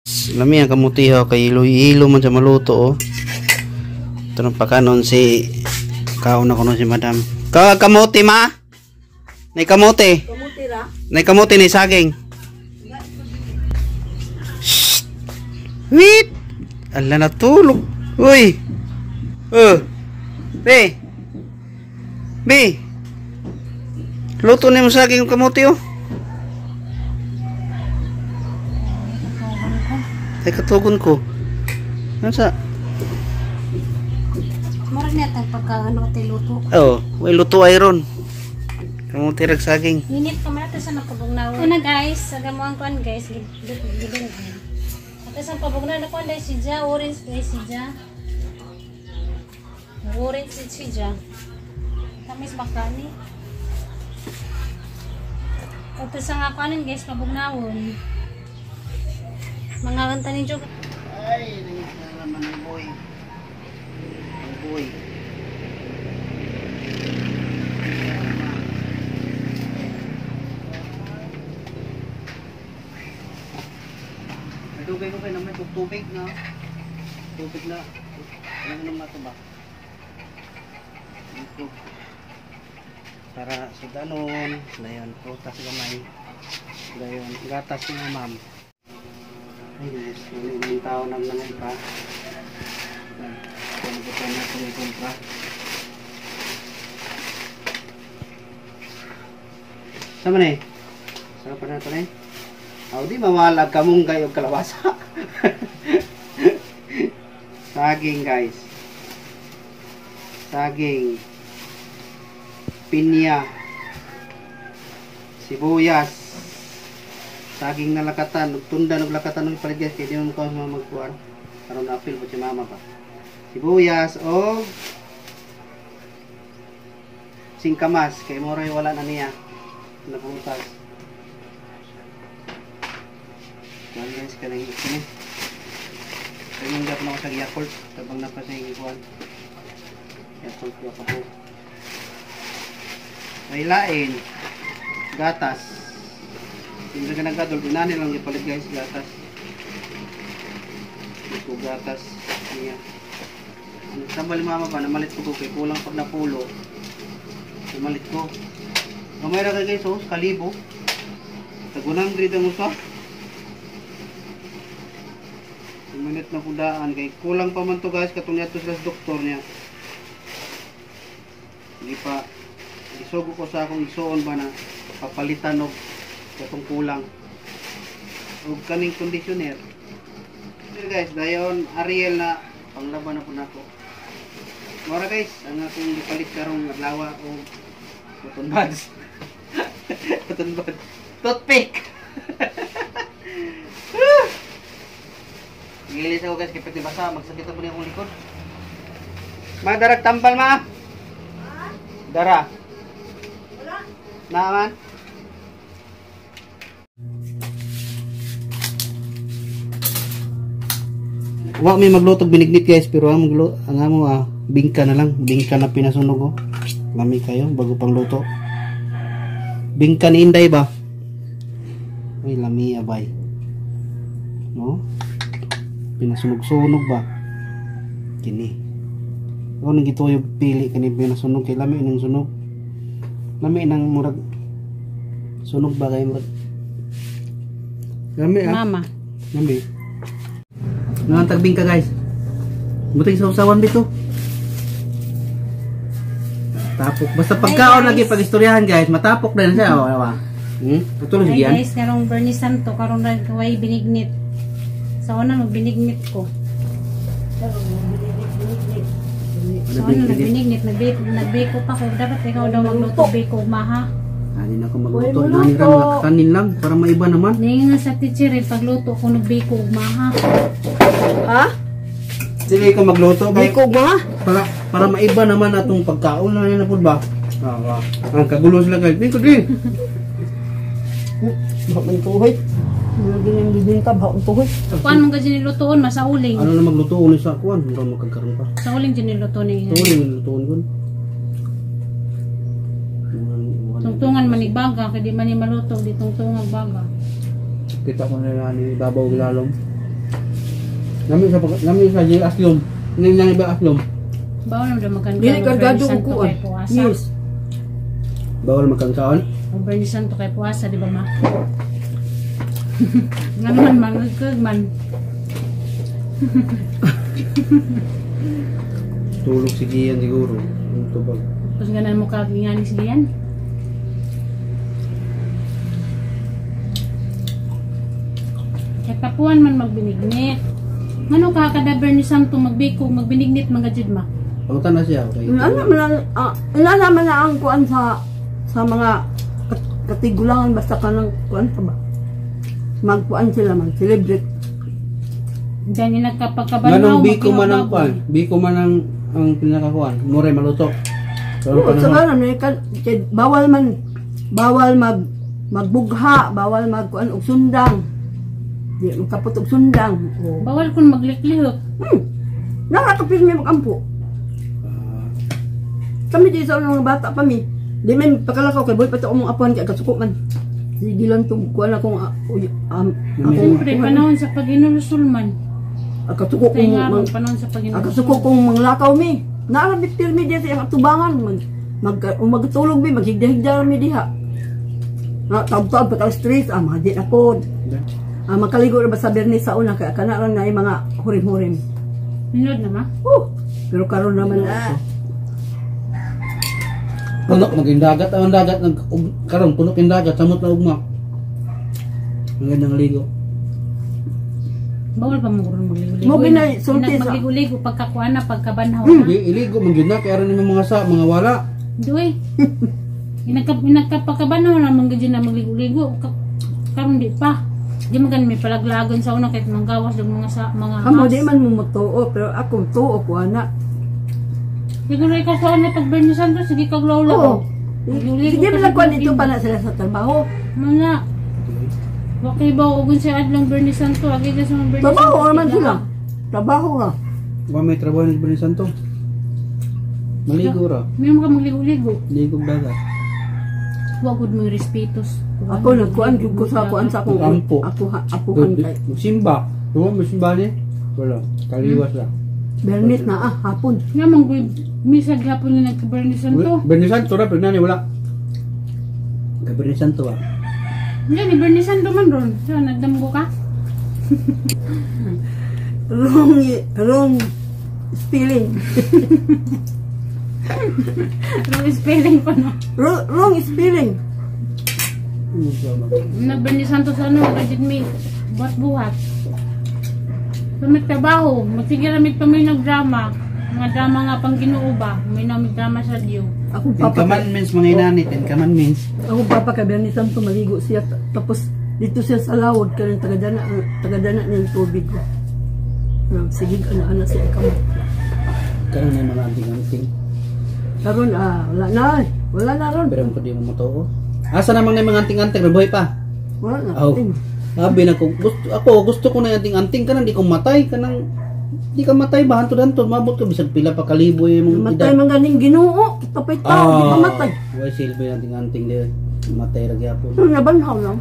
Lami ang kamuti ho, kay ilo-ilo man sa maluto oh. Ito nang pakanon si kaon na kuno si madam. Ka kamote ma? Nay kamote. Kamuti ra. Nay kamote ni saging. Shh. Wait. Ala natulog. Uy. Oh. Be. Be. Luto ni mo saging kamote oh. Ay katugon ko. Ano sa? Mura niya tang pagkaano at luto. Oh, way luto ay ron. Kamote rag saging. Init pa man ato sa napabugnaw. Una guys, sa gamuang kuan guys, gidun. Ato sa pabugnaw na kuan dai si Ja, orange dai si Ja. Orange si Ja. Tamis baka ni. Ato sa nga kuanin guys, pabugnawon. Mga kanta ni Jog. Ay, nangis na naman ang boy. Ang boy. Nadugay ko kayo naman tubig na. Tubig na. Ano naman ito ba? Ito. Para sa danon. Dayon, prutas gamay. Dayon, gatas nga ma'am. Ay guys, yung tao nang nangumpa. Kung ito na itong ikumpra. Sama na eh? Sama pa na ito na eh? Aw, di mawalag kamunggay o kalabasa. Saging guys. Saging. Pinya. Sibuyas. Saging na lakatan, tunda ng lakatan ng palit guys, kaya di mo mukha magkuhan. Karon apil po si mama pa. Sibuyas o singkamas, kay moray wala na niya. Naprutas. Kuan guys, kanang kini. Kay na ako sa Yakult, tabang na pa sa ikuan. Yakult ko pa po. May lain, gatas. Hindi ka nagkadol, inani lang ipalit guys, gatas. Ito gatas niya. Sambal mama pa, namalit ko kay kulang pag napulo. Namalit ko. Gamay ra kay guys, oh, kalibo. Tag 100 ang usa. Minute na kudaan kay kulang pa man to guys, katong niadto sila sa doktor niya. Hindi pa isugo ko sa akong isuon ba na papalitan og katong kulang og kaning conditioner. Pero guys, dayon Ariel na panglaban na po nako. Mora guys, ang akong gipalit karong adlaw og cotton buds. Cotton buds. Toothpick. Gilis ako guys, kay pwede basa, magsakit ako ni akong likod. Ma, darag tambal ma. Dara. Wala. Naaman. Wa may maglutog binignit guys, pero ang maglo ang amo bingka na lang, bingka na pinasunog oh. Lami kayo bago pang luto. Bingka ni Inday ba? Uy, lami abay. No? Pinasunog-sunog ba? Kini. Ako nang gituyog pili kani pinasunog kay lami nang sunog. Lami nang murag sunog ba kay murag. Lami ah. Mama. Lami. Nang tagbing ka guys. Buting sausawan dito. Tapok. Basta pagkaon lagi pag-istoryahan guys, matapok na siya. Oh, awa. Patuloy Hi sige yan. guys, karong Bernie Santo, karong nagkaway binignit. Sa una magbinignit ko. Sa una nagbinignit, nagbiko pa ko. Dapat ikaw daw magluto biko maha. Ani na ako magluto. Nani ra mga kakanin lang para maiba naman. Ninga nga sa teacher eh, pagluto ko nagbiko maha. Ha? Sige ka magluto kay Biko ma? para maiba naman atong pagkaon na na pud ba. Ah, ang kagulo sila guys. Biko di. Baka man tuhoy. Lagi nang bibingka, baka tuhoy. Kuan mo ka dyan nilutoon, ma sa uling. Ano na magluto ulit sa kuan, hindi magkagkaroon pa. Sa uling dyan niluto ni. Tuloy lutoon ko. Tungtungan man baga, kay di man ni maluto, di tungtungan baga. Kita ko na ni babaw gilalom. Nami sa G Aslom. Nami nang iba Aslom. Bawal na makan. Dili kargado og kuan. Yes. Bawal makan kaon. O Bernie Santo kay puasa, di ba ma? Nga naman mangagkag man. Tulog si Gian siguro. Ang tubag. Tapos ganan mo ka ngani si Gian. Katapuan man magbinignit. Ngano ka kada Bernie Santo magbiko magbinignit mga jud ma? Pangutan na siya. Okay. Inana man inana man na ang kuan sa mga katigulangan basta kanang kuan pa ba. Magkuan sila mag celebrate. Dahil nagkapagkabanhaw. Nganong biko man ang kuan? Biko man ang pinakakuan. Muray maluto. Oo, sa karon bawal man bawal magbugha, bawal magkuan og sundang. Di makapot og sundang. Oh. Bawal kun magliklihok. Nakakapil may magampo. Kami di sa mga bata pa mi. Di man pakalakaw kay boy pati akong apuan kay kasuko man. Sige lang tong kuan akong akong siyempre panahon sa pag-inulusol man. Kasuko kong panahon sa pag-inulusol. Kasuko kong manglakaw mi. Naa mi pirmi diha sa iyang atubangan mag magtulog mi maghigda-higda mi diha. Na tab-tab pa street mga di na pod. Makaligo ra ba sa Berni sa una kay kana lang na mga hurim-hurim. Nindot na ma? Oh, pero karon naman Puno maging dagat ang dagat nag karon puno king dagat samot na ugma. Ang gandang ligo. Bawal pa mo karon magligo-ligo. Mo ginay sulti sa magligo-ligo pagkakuan na pagkabanhaw na. Di iligo man gyud na kay aron nimo mga sa mga wala. Duy. Inagkapagkabanhaw na man gyud na magligo-ligo karon di pa. Di man gani may palaglagan sa una kahit manggawas og mga sa mga. Amo di man mo motuo pero akong tuo ko ana. Siguro ikaw sa una pag Bernie Santos, sige kag lawlaw. Oo. Sige man lang kuan dito pa na sila sa trabaho. Mga. Wa kay ba ugon sa adlong Bernie Santos, agi ka sa mga Bernie Trabaho naman sila. Trabaho ra. Wa may trabaho ni Bernie Santos. Maligo ra. May mga magligo-ligo. Ligo dagat. Wa gud mo respetos. Ako nagkuan gyud ko sa kuan sa akong Ampo. ako apuhan kay. Simba. Duwa mo simba ni? Wala. Kaliwas lang. Bernie na hapon. Nga man gud misag hapon ni nagka Bernie Santos. Bernie Santos ra pero nani wala. Kay Bernie Santos ah. Hindi ni Bernie Santos man ron. So nagdamgo ka? Wrong spelling. Wrong spelling pa no. Wrong spelling. Nag Bernie Santos ano kay may buhat-buhat. So, may trabaho, magsige ramit pa may nagdrama. Mga drama nga pang Ginoo ba, may namig drama sa Diyo. Ako Ten papa commandments mga inani, 10 commandments. Ako papa kay Bernie Santos maligo siya tapos dito siya sa lawod kanang tagadana niyang tubig ko. Sige ana siya kamo. Karon na mga anting-anting. Karon wala na. Wala na ron. Pero kung di mo motoo. Asa namang na mga anting-anting buhay pa? Wala na. Oh. Sabi na ko, gusto ko na yung anting-anting kanang di ko matay kanang di ka matay ba hantod-hantod mabot ko bisag pila pa kalibo yung matay man ganing Ginoo tapay tao di ka matay. Way silbi yung anting-anting di matay ra gyapon. Pero nabanhaw lang.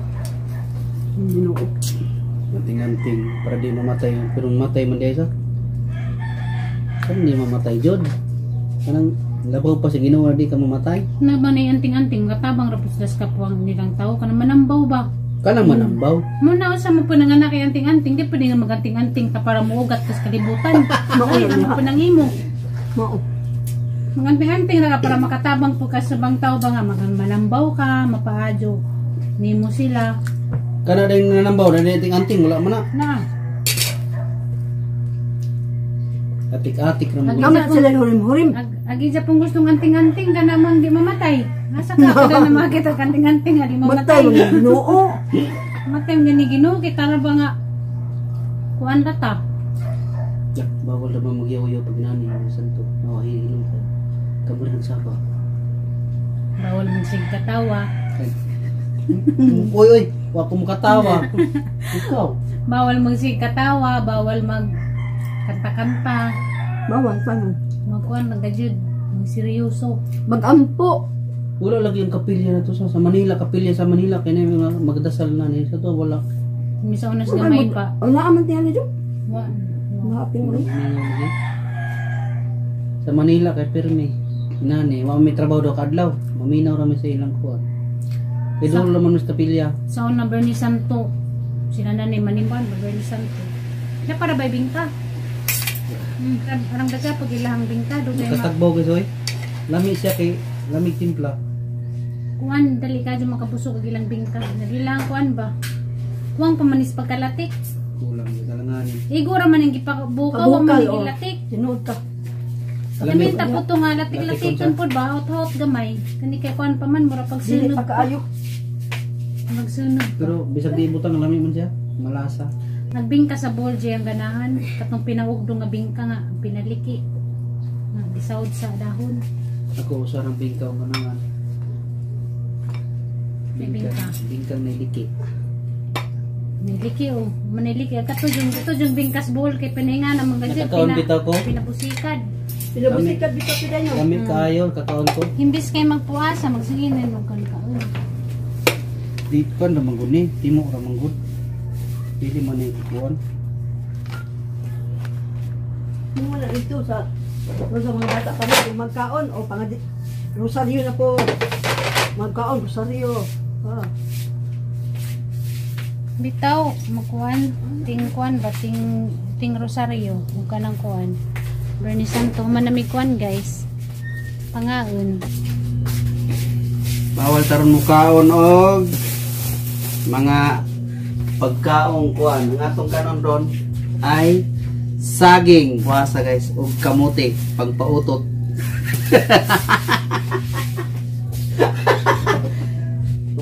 Ginoo. Anting-anting para di mamatay pero matay man di sa. Kan di mamatay jud. Kanang labaw pa sa Ginoo di ka mamatay. Na ba na anting-anting katabang ra pud sa kapwang nilang tao kanang manambaw ba? Kanang manambaw. Muna usa mo po nanganak kay anting-anting, di pwede nga maganting-anting ka para muugat kas kalibutan. Ay, ano po nang imo? Mao. Maganting-anting ra ka para makatabang po ka sa bang tao ba nga manambaw ka, mapaadyo nimo sila. Kana din nanambaw, na anting-anting wala man na. Na. Atik-atik ra mo. Kama sila hurim-hurim. Agi sa pong gustong anting-anting ka namang di mamatay. Asa ka kada na makita anting-anting di mamatay. Matay man Ginoo. Matay man gani Ginoo kita ra ba nga kuan ra ta. Ya, bawal na ba magyaw-yaw pag nani ang santo. Nawahilom ka. Kabur ng saba. Bawal man sig katawa. Uy, uy, wa ko makatawa. Ikaw. Bawal magsig katawa, bawal mag kanta-kanta. Bawal pa nun. Magkuan magajud, magseryoso. Magampo. Wala lagi ang kapilya na to sa Manila, kapilya sa Manila kay na mga magdasal na ni sa to wala. Misa unas gamay pa. Wala man tiyan jud. Wa. Mahapin mo. Mingaw lagi. Sa Manila kay pirmi. Nani, wa may trabaho daw kadlaw. Maminaw ra mi sa ilang kuan. Kay duol man mi sa pilya. Sa una Bernie Santo. Sila na ni Manimban, Bernie Santo. Na para bay bingka. Arang daga pag ilahang bingka dugay ma. Katagbaw guys oy. Lami siya kay lami timpla. Kuan dali ka jud makabusog og ilang bingka. Nagilang kuan ba? Kuang pamanis pagkalatik. Kulang gyud kalanganin. Igo ra man ang gipabukaw wa man Pabukal, oh. gilatik. Tinuod ka. Lami ta puto nga Latik latik-latikon pod ba hot-hot gamay. Kani kay kuan pa man mura Dili pagsunog. pa kaayo. Magsunog. Pero bisag di ibutang lami man siya. Malasa. Nagbingka sa bolje ang ganahan. Katong pinaugdo nga bingka nga ang pinaliki. Nga gisawod sa dahon. Ako usa rang bingka ang kanangan. May bingka. Bingkang niliki. Niliki oh, maniliki. Kato yung bingkas bowl kay pinahinga na mga gadget Nakakaon bitaw ko. Pinabusikad. Pinabusikad bitaw pida nyo. Lami kaayo kakaon ko. Himbis kay magpuasa, magsige na yung kaon. Di pa ra man gud ni, timo ra man gud. Dili man ni kuan. Mo na ito sa sa mga bata kami kung magkaon o pangadi rosaryo na po. Magkaon rosaryo. Ah. Bitaw, magkuan, ting kuan ba ting ting rosaryo, ug kanang kuan. Bernie Santo manamig kuan guys. Pangaon. Bawal taron mukaon og mga pagkaong kuan. Ang atong kanon ron ay saging. Wasa guys og kamote pagpautot.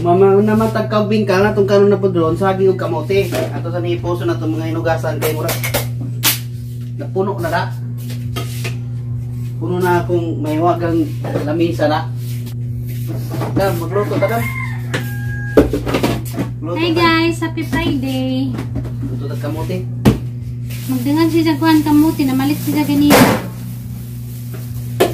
Umama naman tagkaw bingka na tong kanon na pud ron saging og kamote. Ato sa niipuso na tong mga hinugasan kay mura. Napuno na ra. Puno na akong may wagang lamisa na. Dam, magluto ta dam. Luto Hi ta. guys, happy Friday. Luto ta kamote. Magdangan siya kuan kamuti, namalit siya ganina.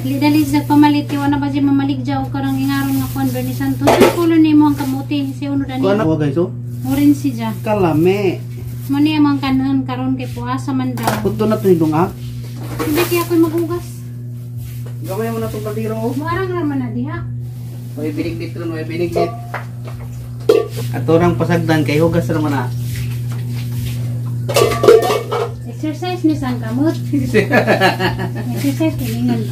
Dali siya pamalit, kay wala ba siya mamalig jaw karang ingaron nga kuan Bernie Santo. Sa kulo nimo ang kamuti, si uno dani. Kuan na guys oh. Orange siya. Kalame. Mo niya mga kanon karon kay puasa man daw. Puto na to hidong ah. Hindi kaya ako'y maghugas. Gamay mo na tong kaldero oh. Muarang raman na diha. May binignit ron, may binignit. Ato nang pasagdan kay hugas ra man na. Exercise ni sang kamot. Exercise kiningan.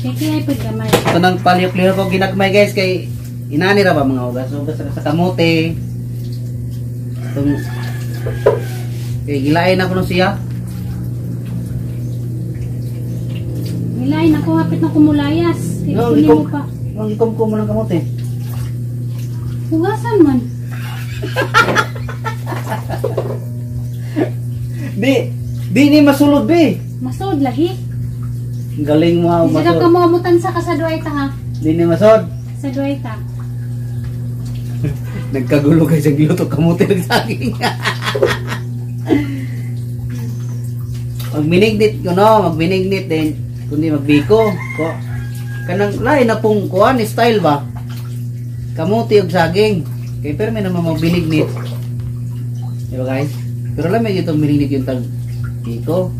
Kay kaya pud gamay. Ito nang palyok-lyok ko ginagmay guys kay inani ra ba mga hugas? Hugas ra sa kamote. Itong kay gilain ako no siya. Milay nako hapit na kumulayas. Kay No, kunin mo pa. Ang ikom mo ng kamote. Hugasan man. Di, di ni masulod bi. Masod lagi. Ang galing mo ah, Hindi ka masod. kamo amutan sa kasaduay ta ha. Di ni masod. Sa duay ta. Nagkagulo guys ang giluto kamote ng saging. Magminignit ko no, magminignit din kundi magbiko ko. Kanang lain na pong kuan style ba? Kamote ug saging. Kay perme naman magbinignit. Di ba guys? Pero alam mo itong minignit yung tag biko.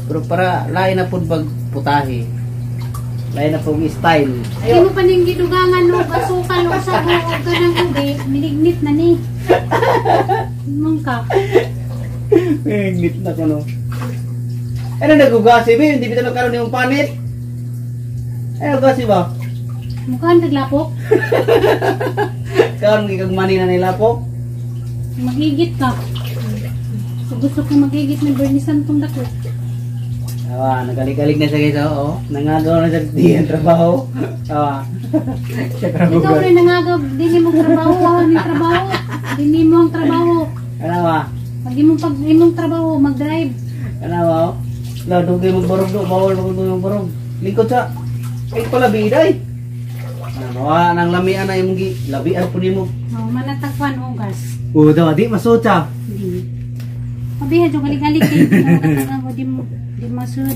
Pero para lain na pong pagputahe. Lain na pong style. Hindi mo pa ning gidugangan no, asukal o sago o ganang ubi, minignit na ni. Mangka. Minignit na ko no. Ano nagugasi ba? Hindi bitaw karon yung panit. Ano gasi ba? Mukhaan taglapok. Karon gikag mani na nila po. Magigit ka. So, gusto ko magigit ng Bernie Santong dako. Awa, nagalig-galig na siya guys, oo. Nangagaw na siya di ang trabaho. Awa. Siya Ikaw rin nangagaw, dili mo trabaho, ah, ni trabaho. Dili mo ang trabaho. Ano ba? Pag imong pag imong trabaho, mag-drive. Ano ba? La, dugay magbarog do, bawal magdugay magbarog. Lingkod sa ay pala biday. Ano nang lamian na imong gi labian po nimo. Oh, manatagwan ugas. Oh, daw di masota. Di. Pabiha jud galig-galig kay mo di mo di masud.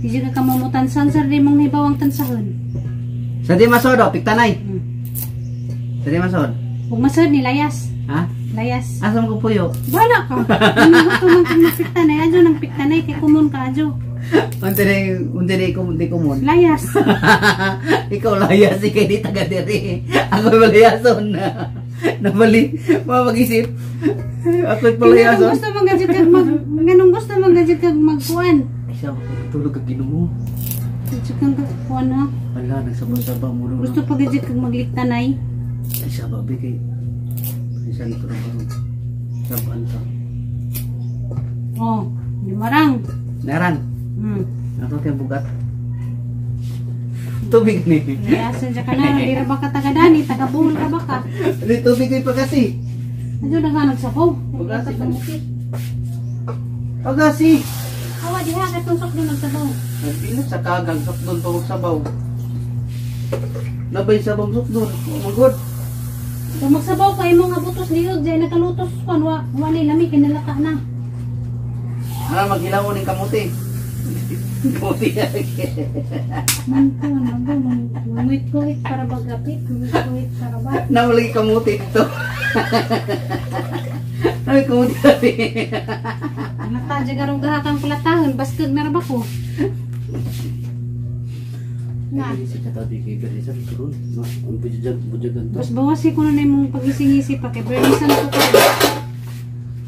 Di jud ka kamumutansan sar di mong nahibawang tansahon. Sa di masod, oh, piktanay. Sa di masod. Ug masud nilayas. Ha? Layas. Asa mo ko puyo? Bala ka. Ano gusto mong kang magpiktanay? Adyo nang piktanay kay kumon ka adyo. Unti na ko di kumon. Layas. Ikaw layas, ikaw di taga diri. Ako palayason. Nabali, mapag-isip. Ako palayason. Ganun gusto mong gadget kag mag ganun gusto mong gadget kag magkuan. Ay, siya, tulog kag Ginoo. Gadget kang kuan ha. Wala, nagsabang-sabang mo. Gusto pa gadget kag magliktanay. Ay, siya ba, kay isa nito na ba? Sabaan ka. Oh, limarang. Narang. Ato kay bugat. Tubig ni. Layasan siya ka na, di ra ba ka taga dani, taga Bohol ka ba ka? Di tubig kay pagasi. Adyo naghanag sa ko. Pagasi. Pagasi. Awa diha katong sukdon nagsabaw. Nagpinat sa kagang sukdon pa sabaw. Nabay sabang sukdon. Oh my God. Kung magsabaw ka imong nga butos liog jay nakalutos kon wa wa ni lami kay nalata na. Ara maghilaw ning kamuti. Kamuti. Manguit-guit para bagapit, manguit-guit para ba. Nawala kamuti dito. Ay, kamuti dati. Nata jay garong gahakang pulatahon, baskag na ra ba ko? Na. Bas bawasi ko na imong pagising-isip pa kay bernisan ko ka.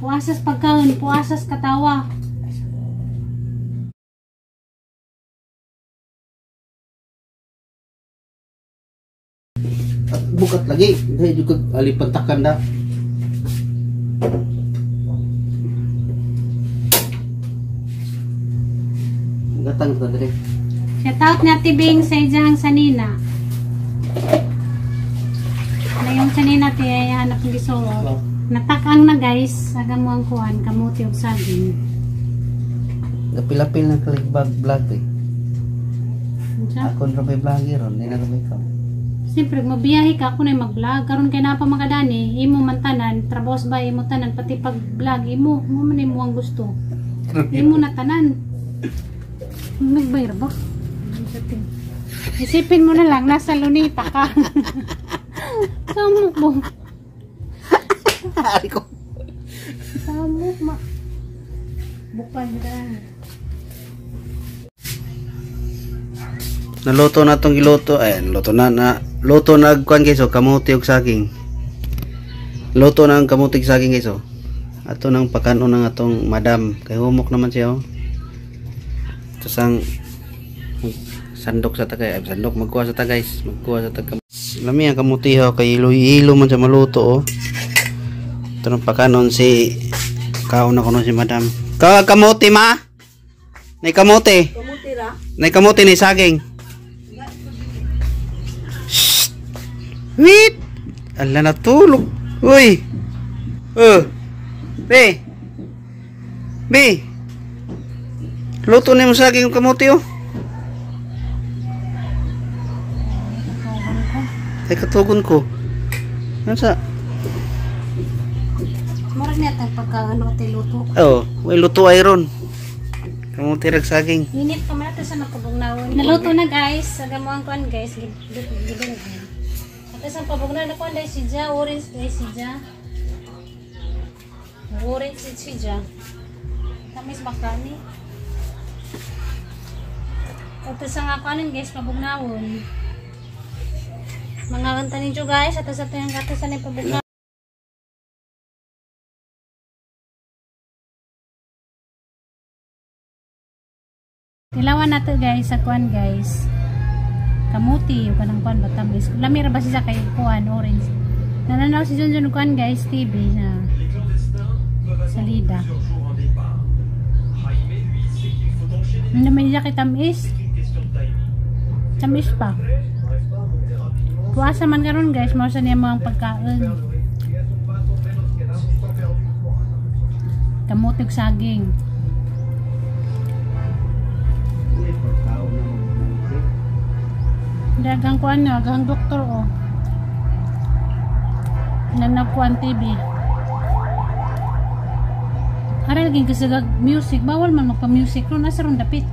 Puasas pagkaon, puasas katawa. Bukat lagi, hindi juga alipantakan dah. Gatang ta dire. Shout out ni Ate Bing sa ijang sanina. Na yung sanina ti ay hanap ng gisuot. Natakang na guys, aga mo ang kuan kamuti og saging. Gapilapil na kaligbag vlog eh. Unsa? Ako ra may vlogger ron, di na ra may ka. Siyempre, mabiyahe ka, ako na mag-vlog. Karon kay na pa makadani, imo man tanan, trabaho ba imo tanan, pati pag-vlog, imo, mo man imo ang gusto. Imo na tanan. Nagbayar ba? Isipin mo na lang, nasa lunita ka. Samok mo. Ari ko. Samok ma. Bukal ka. Naluto na tong giluto. Ayan, luto na na. Luto na kuan guys, oh, kamote og saging. Luto na ang kamote og saging guys, oh. Ato nang pakanon ng atong madam. Kay humok naman siya, oh. Tapos ang sandok sa ta kay, sandok magkuha sa ta guys, magkuha sa ta. Lami ang kamote ho, kay ilo-ilo man sa maluto, oh. Ato nang pakanon si kaon na kuno si madam. Ka kamote ma? Nay kamote. Kamuti ra. Nay kamote ni saging. Wait! Ala natulog. Uy! Oh! Be! Be! Luto na yung saging yung kamote, oh. Ay, katugon ko. Ano sa? Mura niya tayong pagkaano at luto. Oh, may luto ay ron. Kamote rag saging. Init pa man natin sa napabugnawan. Naluto na guys. Aga mo ang kuan guys. Gidun. At isang pabugnaw na kuan dahil si Ja. Orange dahil si Ja. Orange si Ja. Tamis bakani. At isang nga kuanin guys, pabugnawon. Mga kanta ninyo guys. At sa tuyang katasan ay pabugnaw. Tilawan nato guys sa kuan guys. Kamuti yung kanang kuan batamis. Lami ra ba siya kay kuan orange. Nananaw si Junjun kuan guys TV na salida. Ano naman niya kay tamis? Tamis pa. Puasa man karon guys, mao sa niya mga pagkaon. Kamuti ug saging. Dagang kuan na, dagang doktor oh. Nanagkuan TV. Aral ging kasagag music, bawal man magpa-music ron, asa ron dapit.